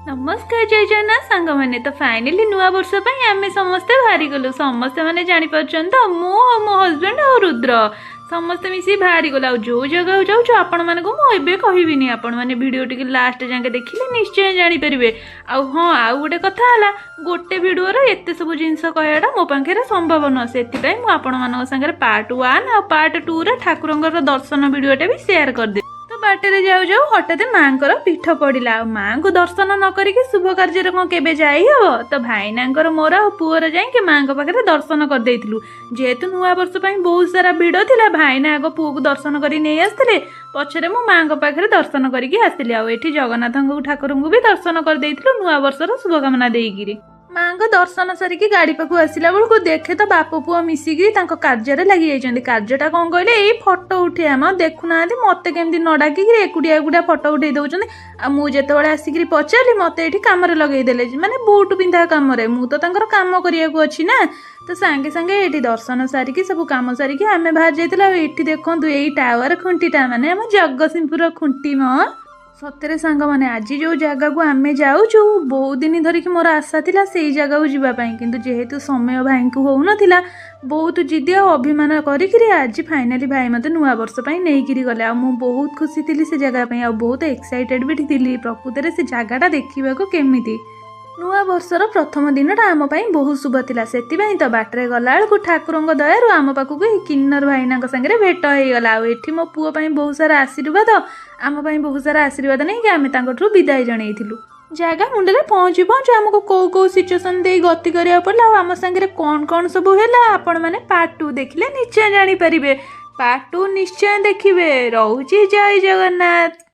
ନମସ୍କାର, ଜୟ ଜଗନ୍ନାଥ ସାଙ୍ଗମାନେ। ତ ଫାଇନାଲି ନୂଆ ବର୍ଷ ପାଇଁ ଆମେ ସମସ୍ତେ ବାହାରିଗଲୁ। ସମସ୍ତେ ମାନେ ଜାଣିପାରୁଛନ୍ତି ତ, ମୁଁ ଆଉ ମୋ ହଜବେଣ୍ଡ ଆଉ ରୁଦ୍ର ସମସ୍ତେ ମିଶିକି ବାହାରିଗଲୁ। ଆଉ ଯେଉଁ ଜାଗାକୁ ଯାଉଛୁ, ଆପଣମାନଙ୍କୁ ମୁଁ ଏବେ କହିବିନି। ଆପଣମାନେ ଭିଡ଼ିଓ ଟିକେ ଲାଷ୍ଟ ଯାକେ ଦେଖିଲେ ନିଶ୍ଚୟ ଜାଣିପାରିବେ। ଆଉ ହଁ, ଆଉ ଗୋଟେ କଥା ହେଲା, ଗୋଟେ ଭିଡ଼ିଓର ଏତେ ସବୁ ଜିନିଷ କହିବାଟା ମୋ ପାଖରେ ସମ୍ଭବ ନୁହଁ। ସେଥିପାଇଁ ମୁଁ ଆପଣମାନଙ୍କ ସାଙ୍ଗରେ ପାର୍ଟ 1 ଆଉ ପାର୍ଟ 2ରେ ଠାକୁରଙ୍କର ଦର୍ଶନ ଭିଡ଼ିଓଟା ବି ସେୟାର କରିଦେବି। ତ ବାଟରେ ଯାଉ ଯାଉ ହଠାତ୍ ମାଙ୍କର ପୀଠ ପଡ଼ିଲା। ଆଉ ମାଙ୍କୁ ଦର୍ଶନ ନ କରିକି ଶୁଭ କାର୍ଯ୍ୟରେ କ'ଣ କେବେ ଯାଇ ହବ? ତ ଭାଇନାଙ୍କର, ମୋର ଆଉ ପୁଅର ଯାଇକି ମାଙ୍କ ପାଖରେ ଦର୍ଶନ କରିଦେଇଥିଲୁ। ଯେହେତୁ ନୂଆ ବର୍ଷ ପାଇଁ ବହୁତ ସାରା ଭିଡ଼ ଥିଲା, ଭାଇନା ଆଗ ପୁଅକୁ ଦର୍ଶନ କରି ନେଇ ଆସିଥିଲେ। ପଛରେ ମୁଁ ମାଙ୍କ ପାଖରେ ଦର୍ଶନ କରିକି ଆସିଲି। ଆଉ ଏଠି ଜଗନ୍ନାଥଙ୍କୁ ଠାକୁରଙ୍କୁ ବି ଦର୍ଶନ କରିଦେଇଥିଲୁ ନୂଆ ବର୍ଷର ଶୁଭକାମନା ଦେଇକିରି। ମାଙ୍କ ଦର୍ଶନ ସାରିକି ଗାଡ଼ି ପାଖକୁ ଆସିଲା ବେଳକୁ ଦେଖେ ତ ବାପ ପୁଅ ମିଶିକି ତାଙ୍କ କାର୍ଯ୍ୟରେ ଲାଗି ଯାଇଛନ୍ତି। କାର୍ଯ୍ୟଟା କ'ଣ କହିଲେ, ଏଇ ଫଟୋ ଉଠେଇବା। ମ ଦେଖୁନାହାନ୍ତି, ମୋତେ କେମିତି ନ ଡାକିକିରି ଏକୁଟିଆ ଏକୁଟିଆ ଫଟୋ ଉଠେଇ ଦେଉଛନ୍ତି। ଆଉ ମୁଁ ଯେତେବେଳେ ଆସିକିରି ପଚାରିଲି, ମୋତେ ଏଠି କାମରେ ଲଗେଇଦେଲେ, ମାନେ ବୁଟ୍ ପିନ୍ଧା କାମରେ। ମୁଁ ତ ତାଙ୍କର କାମ କରିବାକୁ ଅଛି ନା। ତ ସାଙ୍ଗେ ସାଙ୍ଗେ ଏଠି ଦର୍ଶନ ସାରିକି, ସବୁ କାମ ସାରିକି ଆମେ ବାହାରି ଯାଇଥିଲୁ। ଆଉ ଏଠି ଦେଖନ୍ତୁ, ଏଇ ଟାୱାର ଖୁଣ୍ଟିଟା ମାନେ ଆମ ଜଗତସିଂହପୁର ଖୁଣ୍ଟି ମ। ସତରେ ସାଙ୍ଗମାନେ, ଆଜି ଯେଉଁ ଜାଗାକୁ ଆମେ ଯାଉଛୁ, ବହୁତ ଦିନ ଧରିକି ମୋର ଆଶା ଥିଲା ସେଇ ଜାଗାକୁ ଯିବା ପାଇଁ। କିନ୍ତୁ ଯେହେତୁ ସମୟ ଭାଇଙ୍କୁ ହେଉନଥିଲା, ବହୁତ ଜିଦି ଆଉ ଅଭିମାନ କରିକିରି ଆଜି ଫାଇନାଲି ଭାଇ ମୋତେ ନୂଆ ବର୍ଷ ପାଇଁ ନେଇକିରି ଗଲେ। ଆଉ ମୁଁ ବହୁତ ଖୁସି ଥିଲି ସେ ଜାଗା ପାଇଁ, ଆଉ ବହୁତ ଏକ୍ସାଇଟେଡ଼ ବି ଥିଲି ପ୍ରକୃତରେ ସେ ଜାଗାଟା ଦେଖିବାକୁ କେମିତି। ନୂଆ ବର୍ଷର ପ୍ରଥମ ଦିନଟା ଆମ ପାଇଁ ବହୁତ ଶୁଭ ଥିଲା। ସେଥିପାଇଁ ତ ବାଟରେ ଗଲାବେଳକୁ ଠାକୁରଙ୍କ ଦୟାରୁ ଆମ ପାଖକୁ ଏଇ କିନ୍ନର ଭାଇନାଙ୍କ ସାଙ୍ଗରେ ଭେଟ ହେଇଗଲା। ଆଉ ଏଠି ମୋ ପୁଅ ପାଇଁ ବହୁତ ସାରା ଆଶୀର୍ବାଦ, ଆମ ପାଇଁ ବହୁତ ସାରା ଆଶୀର୍ବାଦ ନେଇକି ଆମେ ତାଙ୍କଠୁ ବିଦାୟ ଜଣେଇଥିଲୁ। ଜାଗା ମୁଣ୍ଡରେ ପହଞ୍ଚି ପହଞ୍ଚୁ ଆମକୁ କେଉଁ କେଉଁ ସିଚୁଏସନ୍ ଦେଇ ଗତି କରିବାକୁ ପଡ଼ିଲା ଆଉ ଆମ ସାଙ୍ଗରେ କ'ଣ କ'ଣ ସବୁ ହେଲା, ଆପଣମାନେ ପାର୍ଟ 2 ଦେଖିଲେ ନିଶ୍ଚୟ ଜାଣିପାରିବେ। ପାର୍ଟ 2 ନିଶ୍ଚୟ ଦେଖିବେ। ରହୁଛି, ଜୟ ଜଗନ୍ନାଥ।